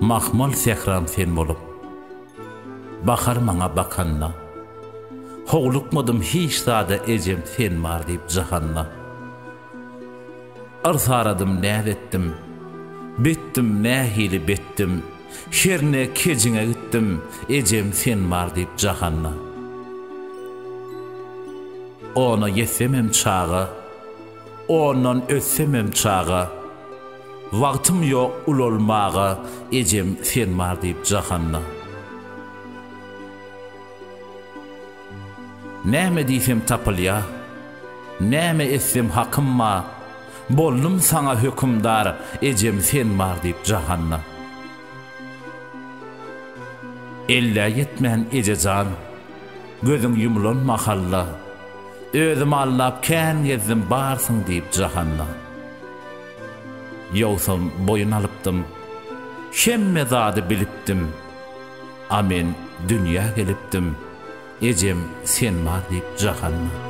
Mahmal sähram sen bolup, Bahar maňa bakanda. Howlukmadym hiç zada ejem sen bar diýip jahanda. Yrsaradym näz etdim, Betdim nähili betdim, Herne kejiňe gitdim, Ejem sen bar diýip jahanda. Ona ýetsemem çaga, Ondan ötsemem çaga, Wagtym ýok ulalmaga, Ejem sen bar diýip jahanda. Näme diýsem tapylýa, Näme etsem hakym ba, Boldum saňa hökümdar, Ejem sen bar diýip jahanda. Ellä ýetmän eje jan, Gözüň ýumulan mahalda, Özüm aldap kän gezdim Barsyň diýip jahanda. Ýogsam boýun alypdym, Hemme zady bilipdim, A men dünýä gelipdim, Ejem sen bar diýip jahanda.